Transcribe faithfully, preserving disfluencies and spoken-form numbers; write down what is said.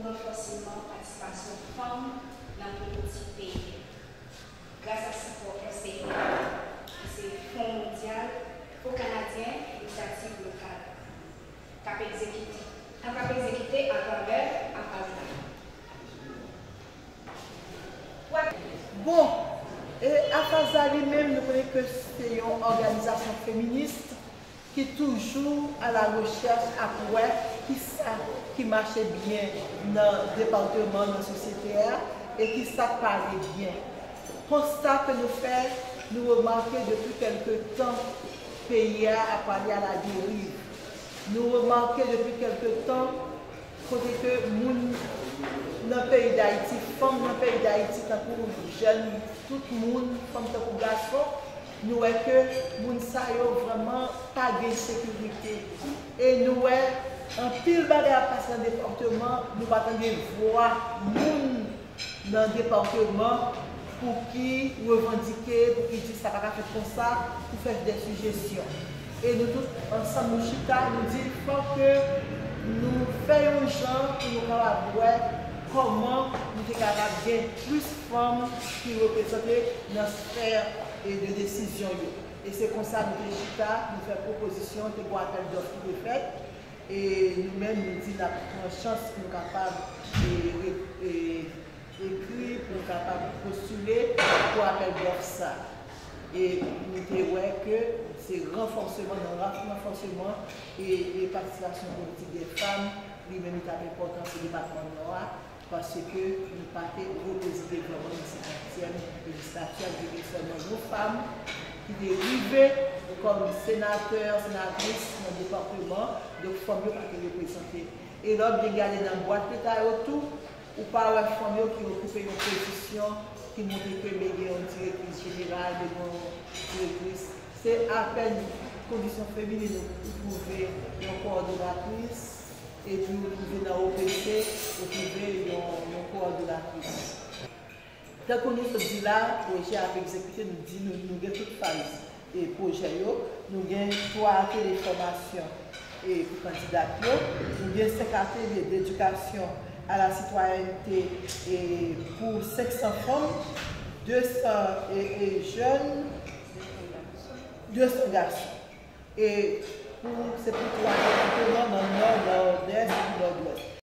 ranfòseman patisipasyon fanm nan politik peyi a, gras a sipò F C P A, ki se Fon Mondyal, Fon Kanadyen Inisyativ Lokal, k ap egzekite, k ap egzekite atravè aparèy la. Bon, e AFASDA li menm, nou konnen ke se yon òganizasyon feminis ki toujou a la rechèch ap wè kisa ki mache byen nan depatman, nan sosyete a, e kisa k pa ale byen. Konsta ke nou fè, nou remake depi kèlke tan peyi a ap prale a la deriv. Nou remake depi kèlke tan kote ke moun nan peyi Dayiti, fanm nan peyi Dayiti, tankou jèn, tout moun, fanm tankou gason, nou wè ke moun sa yo vrèman pa gen sekirite. E nou wè anpil bagay ap pase nan depatman, nou pa tande vwa moun nan depatman pou ki revandike, pou ki di sa pa ka fèt konsa, pou fè de sijesyon. E nou tout ansanm nou chita, nou di fòk ke nou fè yon jan pou nou kapab wè kòman nou te kapab gen plis fanm ki reprezante nan sfè e de desizyon yo. E se konsa nou te chita, nou fè pwopozisyon, te gen apèl dòf ki te fèt, e nou menm nou di n ap pran chans pou nou kapab e, e, ekri, pou nou kapab postile pou apèl dòf sa. E nou te wè ke se ranfòseman, nan ranfòseman e, e patisipasyon politik dè fanm, li menm li t ap enpòtan sou depatman Nò a, paske nou pa te reprezante vrèman nan senkantyèm lejislatif, gen sèlman yon fanm ki te rive kòm senatè, senatris nan depatman, donk fanm yo pa te reprezante. E lè w byen gade nan bwat leta yo tou, ou pa wè fanm yo ki okipe yon pozisyon ki montre ke men gen yon direktris jeneral, men gen yon direktris. Se apèn kondisyon feminin ou twouve yon kowòdonatris, epi ou twouve nan O P C, ou twouve yon, yon kowòdonatris. Tankou nou sot di la, pwojè ap egzekite, nou di nou, nou gen tout faz e pwojè yo, nou gen twa atelye fòmasyon e pou kandida yo, nou gen senk atelye dedikasyon a la sitwayènte e pou senk san fanm, de san e, e jèn, de san gason. E pou, se pou twa depatman nan Nò, Nòdès epi Nòdwès.